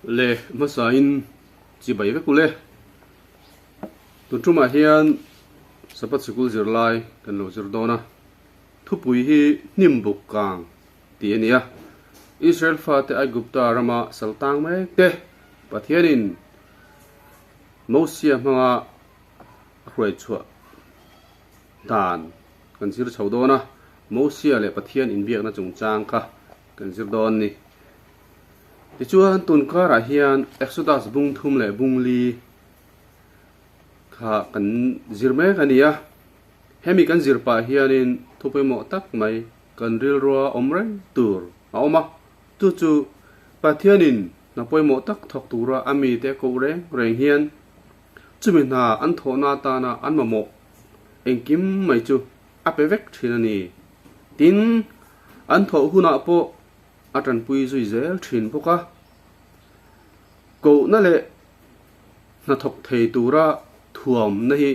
Le hmasain chibai vek ule. Tun tumah hian Sabbath sikul zirlai kan lo zir dawn a. Thupui hi hnim buk kang tih a ni a. Israel fate Aigupta rama sal tang mek te Pathianin Mosia hmanga a hruai chhuah dan kan zir chho dawn a. Mosia leh Pathian inbiakna chungchang kha kan zir dawn a ni. Tichuan tun karah hian Exodus bung thum leh bung li kha kan zir mek a ni a. Hemi kan zir pah hianin thu pawimawh tak mai kan rilrua awm reng tur a awm a. Chu chu Pathianin hna pawimawh tak thawk tura a mite koh reng reng hian chumi hna an thawhna atana an mamawh engkim mai chu a pe vek thin a ni. Tin, an thawh hunah pawh a tanpui zui zel thin bawk a. Kohna leh hnathawk thei tura thuamna hi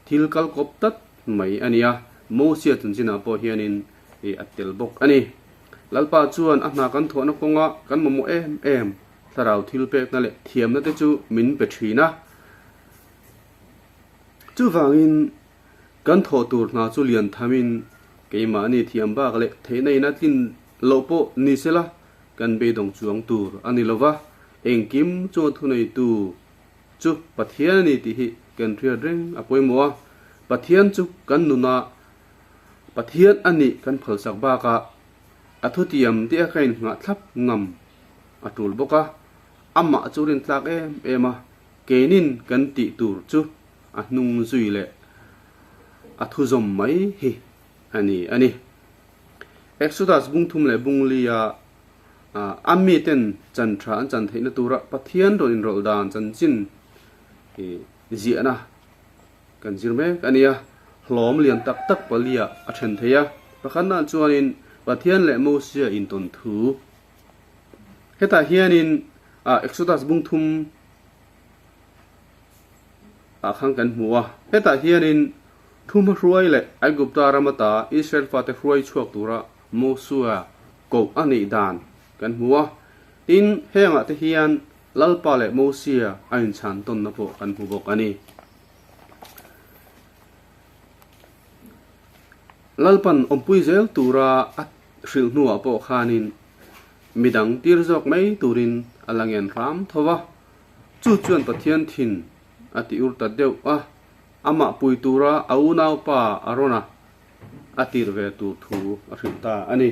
thil kal kawp tlat mai a ni a, Mosia chanchinah pawh hianin a tel bawk a ni. Lalpa chuan a hna kan thawhna kawnga kan mamawh em em thlarau thil pekna leh thiamna te chu min pe thin a. Chuvangin Kan thawh tur hna chu lian thamin keimahni thiam bak leh theihna in a tlin loh pawh ni sela kan beidawng chuang tur a ni lova, engkim chuan thuneitu chu Pathian a ni tih hi kan hriat reng a pawimawh a, Pathian chu kan nuna Pathian a nih kan phalsak bakah a thutiam te a ka innghah thlap ngam a tul bawk a, amah chu rintlak em em a, keinin kan tih tur chu a hnung zui leh a thu zawm mai hi a ni a ni. Exodus bung thum leh bung lia a miten chan tha an chan theihna tura Pathian rawn inrawlh dan chanchin ziahna kan zir mek a ni a, hlawm lian tak tak palia a then thei a. Pakhatnaah chuanin Pathian leh Mosia intawn thu. Hetah hianin Exodus bung thum ah khan kan hmu a. Hetah hianin thu hmahruai leh Aigupta ram ata Israel fate hruai chhuak tura Mosua koh a nih dan kan hmu a. Tin, hengah te hian Lalpa leh Mosia a inchhan tawnna pawh kan hmu bawk a ni. Lalpan awmpui zel tura a hrilh hnuah pawh khanin midang tir zawk mai turin a la ngen hram tho va. Chu chuan Pathian thin a ti ur ta deuh a, amah pui tura a unaupa Arona a tir ve tur thu a hrilh ta a ni.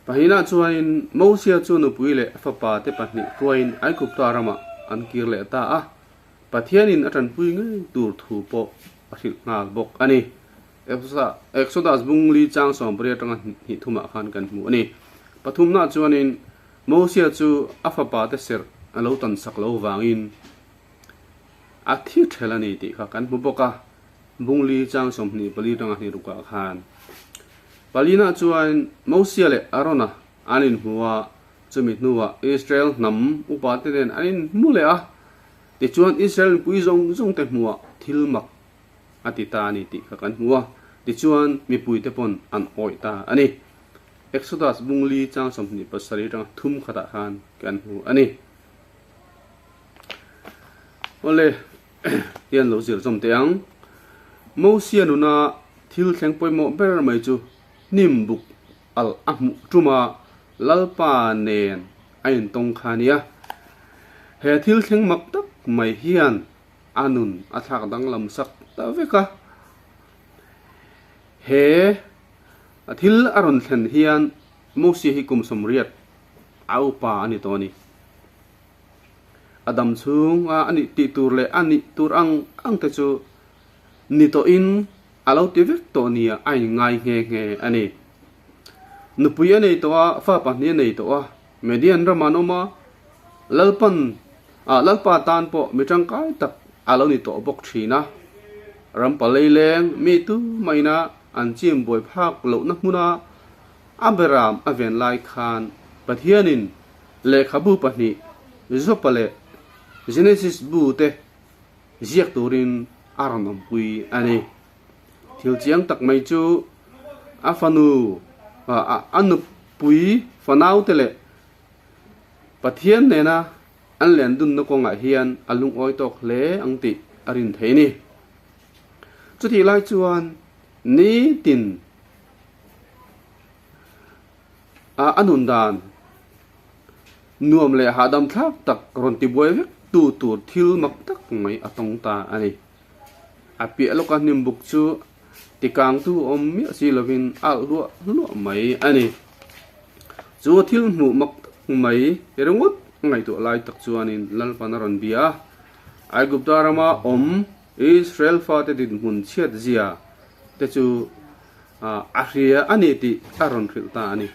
Pahinah chuanin Mosia chu nupui leh a fapa te pahnih hruaiin Aigupta ramah an kir leh ta a, Pathianin a tanpui ngei tur thu pawh a hrilh nghal bawk a ni. Exodus bung li chang sawmpariat atanga hnih thumah khan kan hmu a ni. Pathumnah chuanin Mosia chu a fapa te serh a lo tan sak lo vangin a thi ṭhel a ni tih kha kan hmu bawk a, Bungli chang 24 tanga hnih rukah khan. Palina chuan Mosia leh Arona an inhmu a, chumi hnuah Israel hnam upa te nen an inhmu leh a, tichuan Israel mipui zawng zawng te hmuah thil mak a ti ta a ni tih kha kan hmu a, tichuan mipui te pawn an awih ta a ni. Exodus bung li chang 27 atanga thum khatah khan kan hmu a ni. Awle, hian lo zir zawm teh ang. Mosia nuna thil thleng pawimawh ber mai chu hnim buk alh a hmuh tuma Lalpa nen a intawng kha a ni a. He thil thleng mak tak mai hian a nun a thlak danglam sak ta vek a. He A thil a rawn thlen hian Mosia hi kum 80 a upa a ni tawh a ni. A dam chhung a a nih tih tur leh a nih tur ang ang te chu ni tawhin a lo ti vek tawh nia a inngai nghe nghe a ni. Nupui a nei tawh a, fa pahnih a nei tawh a, Median ramah an awm a, Lalpan ah Lalpa tan pawh mi tangkai tak a lo ni tawh bawk thin a. Ram palei leng mi tu maina an chim buai phak lohna hmuna a beram a ven lai khan Pathianin lehkhabu pahnih Jopa leh Genesis bu te ziak turin a rawn awmpui a ni. Thil chiang tak mai chu a fanu a nupui fanaute leh. Pathian nena an len dunna kawngah hian a lungawi tawk hle ang tih a rin theih a ni. Chutih lai chuan nitin a nun dan nuam leh hahdam thlak tak rawn tibuai vek tu tur thil mak tak mai a tawng ta a ni. A piah lawka hnimbuk chu tikangtu awm miah si lovin a alh hluah hluah mai a ni. Chu thil hmuh mak tak mai ringawt ngaihtuah lai tak chuanin Lalpan a rawn bia a, Aigupta rama awm Israel fate dinhmun chhiat zia te chu a hria a ni tih a rawn hrilh ta a ni.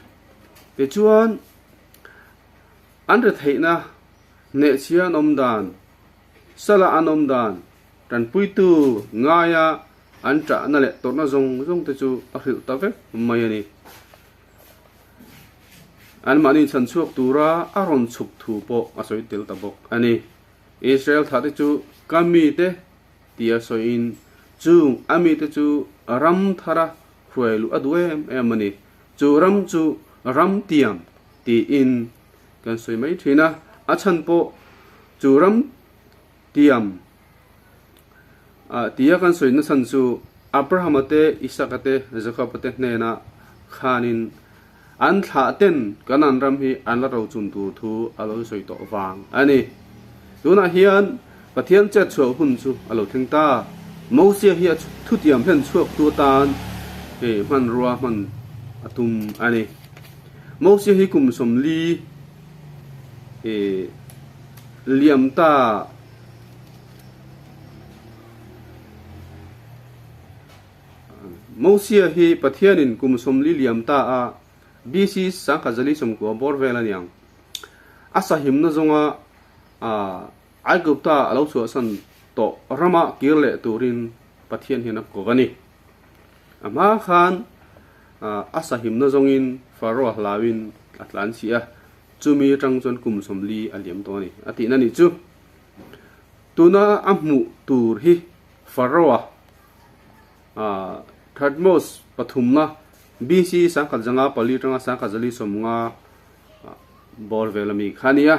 Tichuan, an retheihna hnehchhia an awm dan, Sala an awm dan, tanpuitu ngaia an ṭahna leh tawrhna zawng zawng te chu a hrilh ta vek mai a ni. Anmahni chhan chhuak tura a rawn chhuk thu pawh a sawi tel ta bawk a ni. Israel thah te chu ka mite tia sawiin chung a mite chu ram thara hruai luh a duh em em a ni. Chu ram chu ram tiam tiin kan sawi mai thin a, a chhan pawh chu ram tiam tia kan sawi nachhan chu Abrahama te, Isaka te, Jakoba te hnena khanin an thlah ten Kanaan ram hi an la rochun tur thu a lo sawi tawh vang a ni. Tunah hian Pathian chet chhuah hun chu a lo thleng ta. Mosia hi a thutiam hlen chhuaktu atan hmanrua hman a tum a ni. Mosia hi kum 40 liam ta. Mosia hi Pathianin kum 40 liam ta a BC 1490 bawr vel a niang. A sahimna zawnga Aigupta a lo chhuahsan tawh rama kir leh turin Pathian hian a kawk a ni. A hma khan a sahimna zawngin Pharaoh hlauin a tlan chih a, chumi atang chuan kum 40 a liam tawh a ni a tihna nih chu. Tuna a hmuh tur hi Pharaoh-a Thutmose pathumna BC 1054 atanga 1040 bawr vel ami kha a ni a.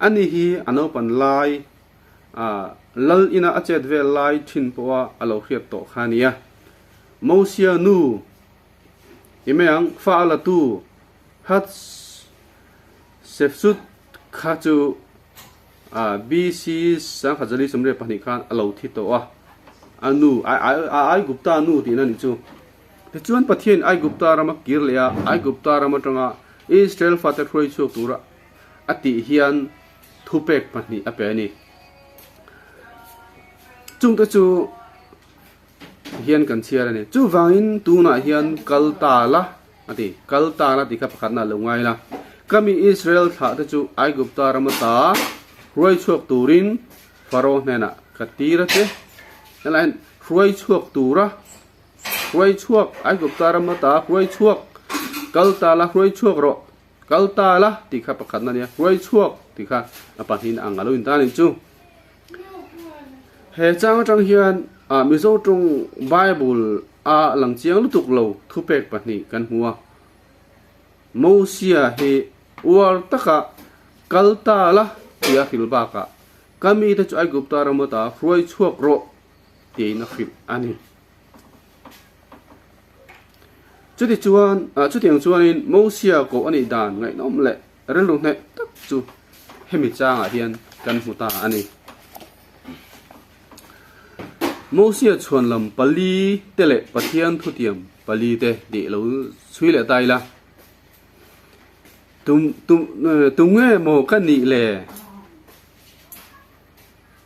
Ani hi a naupan lai lal ina a chet vel lai thin pawha a lo hriat tawh kha a ni a. Mosia nu i mai ang fa a latu Hatshepsut kha chu BC 1042 khan a lo thi tawh a, a nu Aigupta nu tihna a nih chu. Tichuan Pathian Aigupta rama kir leh a, Aigupta ram atanga Israel fate hruai chhuak tura a tih hian thupek pahnih a pe a ni. Chungte chu hian kan chhiar a ni. Chuvangin tunah hian kal ta la a ti. Kal ta la tih kha pakhatna a lo ngai la. Ka mi Israel thlah te chu Aigupta ram ata hruai chhuak turin Faro hnenah ka tir a che. Helaiah hian hruai chhuak tura hruai chhuak Aigupta ram ata hruai chhuak kal ta la hruai chhuak rawh kal ta la tih kha pakhatna a nia. Hruai chhuak tih kha a pahnihin ang a lo intan a nih chu. He chang atang hian Mizo tawng Bible a lang chiang lutuk lo thupek pahnih kan hmu a. Mosia hi uar taka kal ta la tih a hrilh bakah ka mite chu Aigupta ram ata hruai chhuak rawh tiin a hrilh a ni. Chutichuan, chutiang chuanin Mosia koh a nih dan ngaihnawm leh Rilru hneh tak chu hemi changah hian kan hmu ta a ni. Mosia chhuanlam pali te leh Pathian thutiam pali te tih lo chhui leh ta ila. Tum tum tum nge maw ka nih le?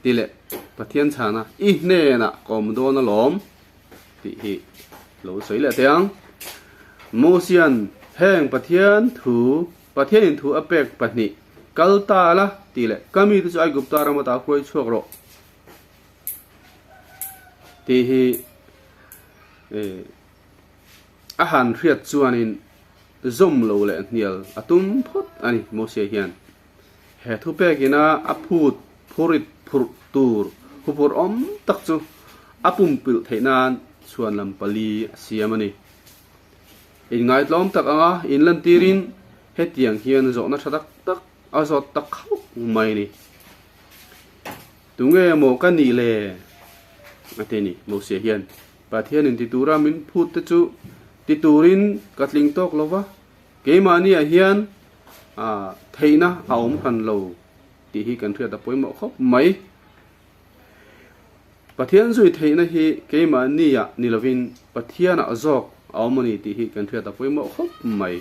Tih leh Pathian chhana i hnenah ka awm dawn alawm tih hi lo sawi leh teh ang. Mosian heng Pathian thu Pathianin thu a pek pahnih kal ta la tih leh ka mite chu Aigupta ram ata hruai chhuak rawh tih hi a han hriat chuanin zawm lo leh hnial a tum phawt a ni Mosia hian. He thupek ina a phut phurit phurh tur huphurh awm tak chu a pumpilh theih nan chhuanlam pali a siam a ni. Inngaihtlawm tak anga inlantirin hetiang hian zawhna tha tak tak a zawt ta khauh mai a ni. Tunge maw ka nih le? A ti a ni. Mosia hian Pathianin ti tura min phut te chu ti turin ka tling tawk lo va, keimahniah hian theihna a awm hran lo tih hi kan hriat a pawimawh khawp mai. Pathian zui theihna hi keimahniah ni lovin Pathianah zawk a awm a ni tih hi kan hriat a pawimawh khawp mai.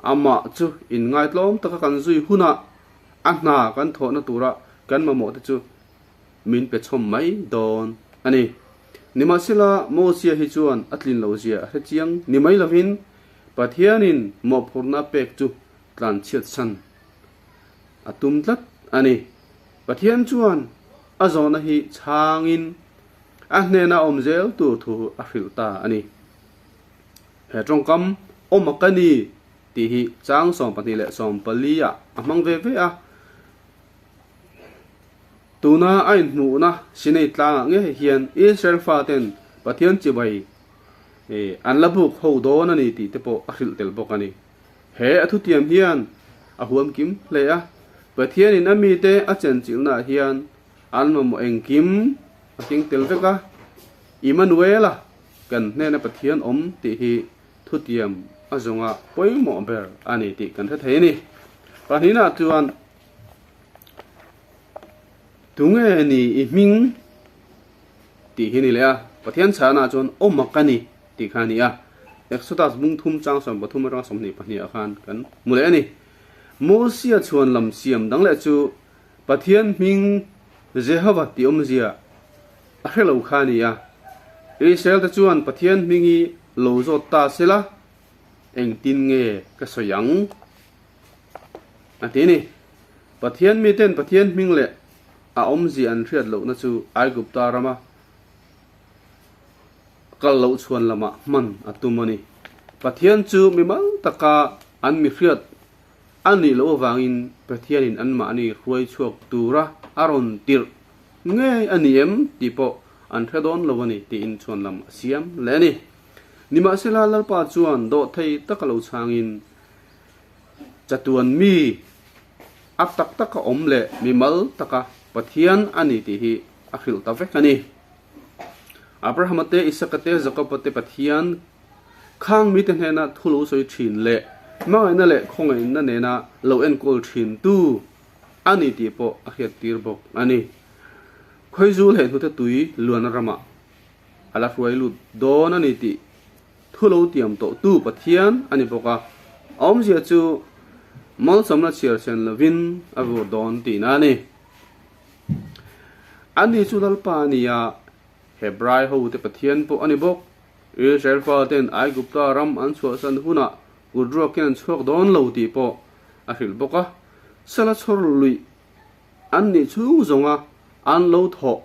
Amah chu inngaitlawm taka kan zui hunah a hna kan thawhna tura kan mamawh te chu min pe chhawm mai dawn a ni. Nimahsela, Mosia hi chuan a tlin loh zia a hre chiang ni mai lovin Pathianin mawhphurhna a pek chu tlanchhiat san a tum tlat a ni. Pathian chuan a zawhna hi chhangin a hnena awm zel tur thu a hrilh ta a ni. He tawngkam awm a ka ni tih hi chang 12 leh 14 ah a hmang ve ve a. Tuna a inhmuhna Sinai tlangah ngei hian Israel faten Pathian chibai an la buk ho dawn a ni tih te pawh a hrilh tel bawk a ni. He a thutiam hian a huam kim hle a, Pathianin a mite a chenchilhnaah hian an mamawh engkim a keng tel vek a, Immanuela kan hnena Pathian awm tih hi thutiam a zawnga pawimawh ber a ni tih kan hre thei a ni. Pahnihnaah chuan Tunge ni i hming tih hi ni leh a, Pathian chhahnaah chuan awm a ka ni tih kha a ni a. Exodus bung thum chang 13 atanga 22 ah khan kan hmu leh a ni. Mosia chhuan lam siam dang leh chu Pathian hming Jehova tih awmzia a hre lo kha a ni a. Israel te chuan Pathian hming hi lo zawt ta sela engtin nge ka sawi ang? A ti a ni. Pathian miten Pathian hming leh a awmzia an hriat lohna chu Aigupta rama kal loh chhuan lamah hman a tum a ni. Pathian chu mimal taka an mi hriat a nih loh avangin Pathianin anmahni hruai chhuak tura a rawn tirh ngei a ni em tih pawh an hre dawn lo a ni tiin chhuan lam a siam leh a ni. Nimahsela Lalpa chuan dawhthei taka lo chhangin chatuan mi a tak taka awm leh mimal taka Pathian a ni tih hi a hrilh ta vek a ni. Abrahama te, Isaka te, Jakoba te Pathian khang mite hnena thu lo sawi thin leh hmangaihna leh khawngaihna nena lo enkawl thin tu a ni tih pawh a hriattir bawk a ni. Khawizu leh hnute tui luan ramah a la hruai lut dawn a ni tih thu lo tiam tawh tu Pathian a ni bawk a, a awmzia chu malsawmna chhiar sen lovin a vur dawn tihna a ni. Ani chu Lalpa a ni a, Hebrai hote Pathian pawh a ni bawk. Israel faten Aigupta ram an chhuahsan hunah kut ruakin an chhuak dawn lo tih pawh a hrilh bawk a. Sala chhawr luih an nih chhung zawnga an lo thawh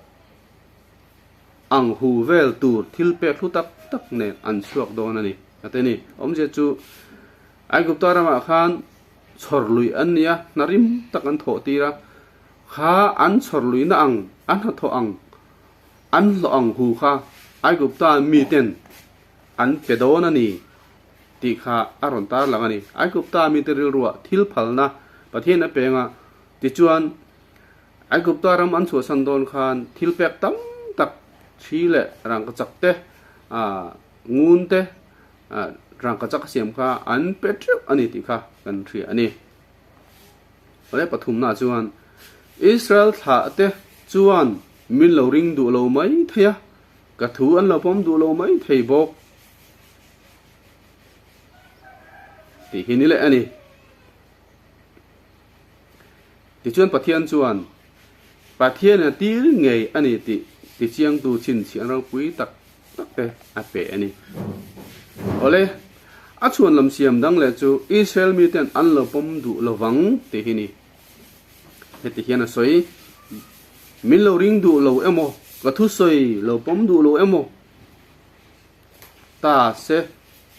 ang hu vel tur thil pek hlu tak tak nen an chhuak dawn a ni a ti a ni. Awmzia chu Aigupta ramah khan chhawr luih an ni a, hna rim tak an thawh tir a. Kha an chhawr luihna ang, an hnathawh ang, an hlawh ang hu kha Aigupta miten an pe dawn a ni tih kha a rawn tar lang a ni. Aigupta mite rilruah thil phalna Pathian a peng a, tichuan Aigupta ram an chhuahsan dawn khan thil pek tam tak thi leh rangkachak te, ngun te, rangkachak a siam kha an pe teuh a ni tih kha kan hria a ni. Awle pathumna chuan Israel thlah te chuan min lo ring duh lo mai thei a, ka thu an lo pawm duh lo mai thei bawk tih hi ni leh a ni. Tichuan Pathian chuan Pathianin a tir ngei a ni tih tichiangtu chhinchhiah ropui tak tak te a pe a ni. Awle, a chhuan lam siam dang leh chu Israel miten an lo pawm duh lo vang tih hi ni. Heti hian a sawi, Min lo ring duh lo emaw, ka thusawi lo pawm duh lo emaw ta se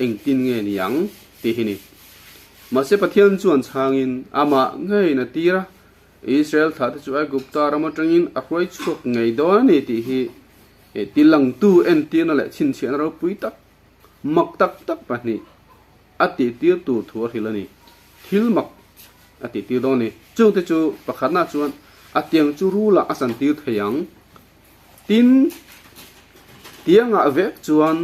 engtin nge ni ang tih hi ni. Mahse Pathian chuan chhangin amah ngeiin a tir a, Israel thlahte chu Aigupta ram atangin a hruai chhuak ngei dawn a ni tih hi Tilangtu entirna leh chhinchhiahna ropui tak, mak tak tak pahnih a tihtir tur thu a hrilh a ni. Thil mak. a tih tir dawn a ni. Chungte chu pakhatna chuan a tiang chu rulah a chantir thei ang. Tin, tiangah vek chuan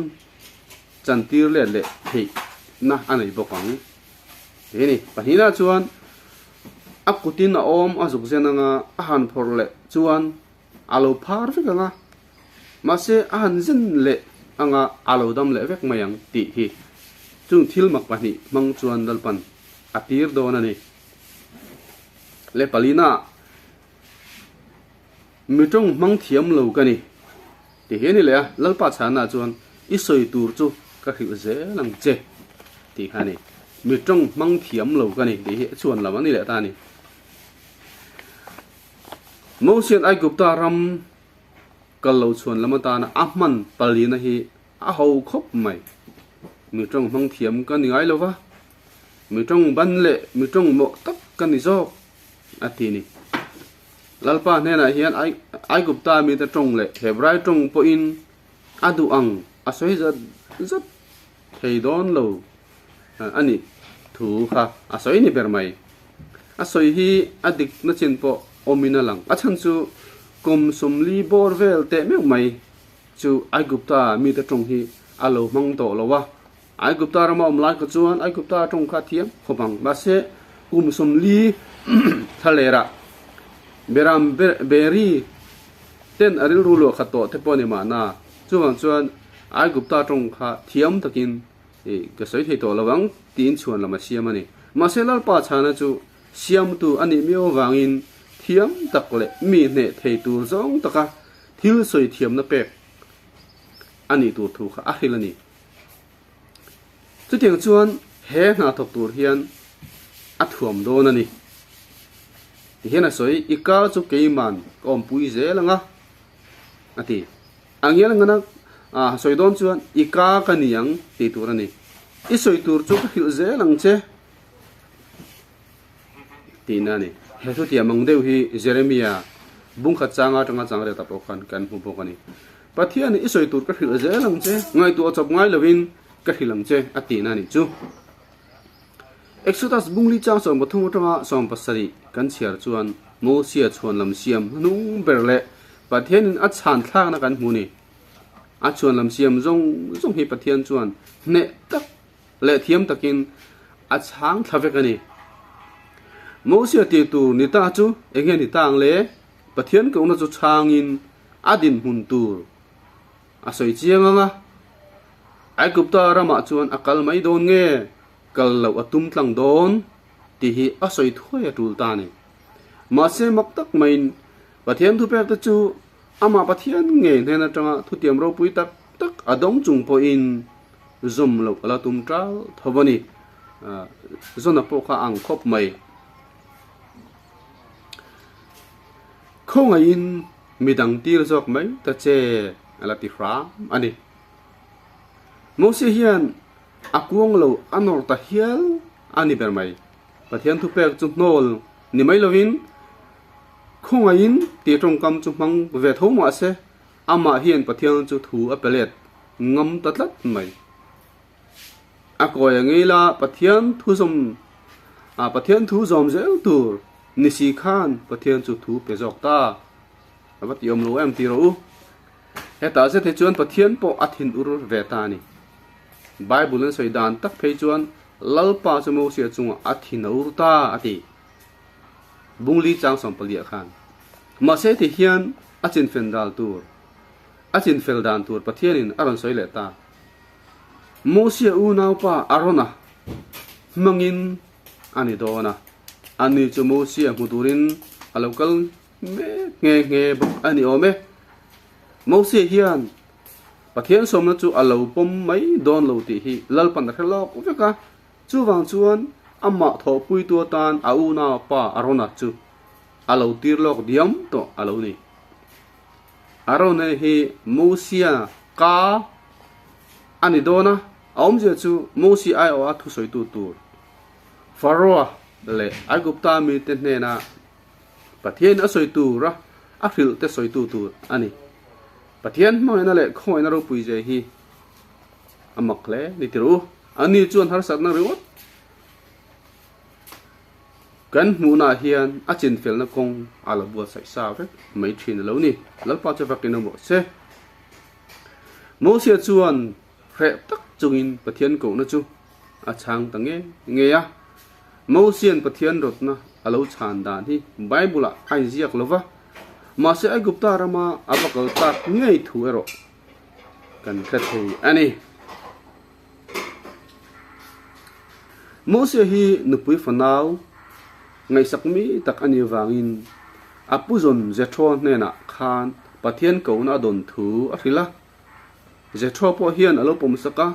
chantir let leh theihna a nei bawk ang. Tih a ni. Pahnihna chuan a kutin a awm a zuk zen anga a han phawrh leh chuan a lo phar vek ang a, mahse a han zen leh anga a lo dam leh vek mai ang tih hi chung thil mak pahnih hmang chuan Lalpan a tir dawn a ni. Le palina Mi tawng hmang thiam lo ka ni ti hi a ni leh a, Lalpa chhana chuan i sawi tur chu ka hrilh zel ang che tih kha a ni. Mi tawng hmang thiam lo ka ni tih hi a chhuan lam a ni leh ta a ni. Mosian Aigupta ram kal lo chhuan lam atana a hman palina hi a ho khawp mai. Mi tawng hmang thiam ka ni ngai lo va, mi tawng ban leh mi tawng mawh tak ka ni zawk a ti ni. Lalpa hnenah hian Aigupta mite tawng leh Hebrai tawng pawhin a duh ang a sawi zat zat thei dawn lo a nih thu kha a sawi ni ber mai. A sawi hi a dik na chin pawh awmin a lang. A chhan chu kum 40 bawr vel teh meuh mai chu Aigupta mite tawng hi a lo hmang tawh lo a. Aigupta rama awm lai kha chuan Aigupta tawng kha a thiam khawp ang. Mahse, kum 40 thlalera Beram Beri ten a rilru luah khat tawh te pawh a ni mahna. Chuvang chuan Aigupta tawng kha thiam takin ka sawi thei tawh lo ang tiin chhuan lam a siam a ni. Mahse, Lalpa chhana chu siamtu a nih miau avangin thiam tak leh mi hneh thei tur zawng taka thil sawi thiamna pek a nih tur thu kha a hrilh a ni. Chutiang chuan he hna thawk tur hian a thuam dawn a ni. Tihian a sawi, I kar chu keiman ka awmpui zel ang a, a ti. A ngial ngana a sawi dawn chuan I ka ka ni ang tih tur a ni. I sawi tur chu ka hrilh zel ang che tihna a ni. He thutiam ang deuh hi Jeremia bungkhat changa atanga chang reta pawh khan kan hmu bawk a ni. Pathian i sawi tur ka hrilh zel ang che, ngaihtuah chawp ngai lovin ka hrilh ang che a tihna a nih chu. Exodus bungli chang 13 atanga 17 kan chhiar chuan Mosia chhuan lam siam hnung ber leh Pathianin a chhan thlakna kan hmu ni. A chhuan lam siam zawng zawng hi Pathian chuan hneh tak leh thiam takin a chhang thla vek a ni. Mosia tih tur ni ta chu enge ni ta ang le? Pathian kohna chu chhangin a dinhmun tur a sawi chiang ang a, Aigupta ramah chuan a kal mai dawn nge kal loh a tum tlang dawn tih hi a sawi thuai a tul ta a ni. Mahse mak tak maiin Pathian thupekte chu amah Pathian ngei hnen atanga thutiam ropui tak tak a dawng chung pawhin zawm loh a la tum tal tho a ni. Zona pawh kha a ang khawp mai. Khawngaihin midang tir zawk mai ta che a la ti hram a ni. Mose hian a kuang lo a nawr ta hial a ni ber mai. Pathian thupek chu hnawl ni mai lovin khawngaihin tih tawngkam chu hmang ve tho mah se amah hian Pathian chu thu a pe let ngam ta tlat mai. A kawi a ngei la Pathian thu zawm a Pathian thu zawm zel tur ni si khan Pathian chu thu pe zawk ta a va ti awm lo em ti rawh u. Hetah zet hi chuan Pathian pawh a thin ur ve ta a ni. Bible an sawi dan tak phei chuan Lalpa chu Mosia chungah a thin a ur ta a ti. Bungli chang 14 ah khan. Mahse ti hian a chinfen dal tur a chinfel dan tur Pathianin a rawn sawi leh ta. Mosia unaupa Arona hmangin a ni dawn a, ani chu Mosia hmu turin a lo kal mek nghe nghe bawk a ni awm e. Mosia hian Pathian sawmna chu a lo pawm mai dawn lo tih hi Lalpan a hre lawk vek a, chuvang chuan amah thawhpuitu atan a unaupa Arona chu a lo tir lawk diam tawh a lo ni. Arona hi Mosia ka a ni dawn a, a awmzia chu Mosia aiawha thusawitu tur Faroa leh Aigupta mite hnena Pathian a sawi tura a hrilh te sawitu tur a ni. Pathian hmangaihna leh khawngaihna ropui zia hi a mak hle ni tirh u. Ani chuan harsatna ringawt. Kan hmuhnaah hian a chinfelna kawng a la buatsaih sa vek mai thin a lo ni. Lalpa chu vakin awm rawh se. Mosia chuan hreh tak chungin Pathian kohna chu a chhang ta nge nge a. Mosia'n Pathian rawtna a lo chhan dan hi Bible-ah a inziak lo va, mahse Aigupta rama a va kal tak ngei thu erawh kan hre thei a ni. Mosia hi nupui fanau ngaihsak mi tak a nih avangin a pu zawn Jethro hnenah khan Pathian kohna a dawn thu a hrilh a. Jethro pawh hian a lo pawmsak a,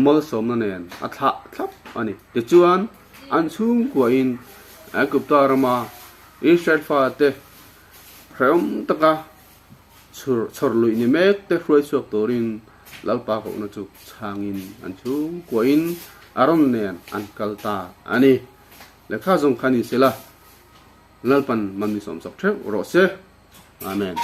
malsawmna nen a thlah thlap a ni. Tichuan, an chhungkuahin Aigupta rama Israel fate hrehawm taka chhawr luih ni mek te hruai chhuak turin Lalpa kohna chu chhangin an chhungkuahin Aron nen an kal ta a ni. Lehkha zawng kha ni sela, Lalpan man mi sawmsak theuh rawh se. Amen.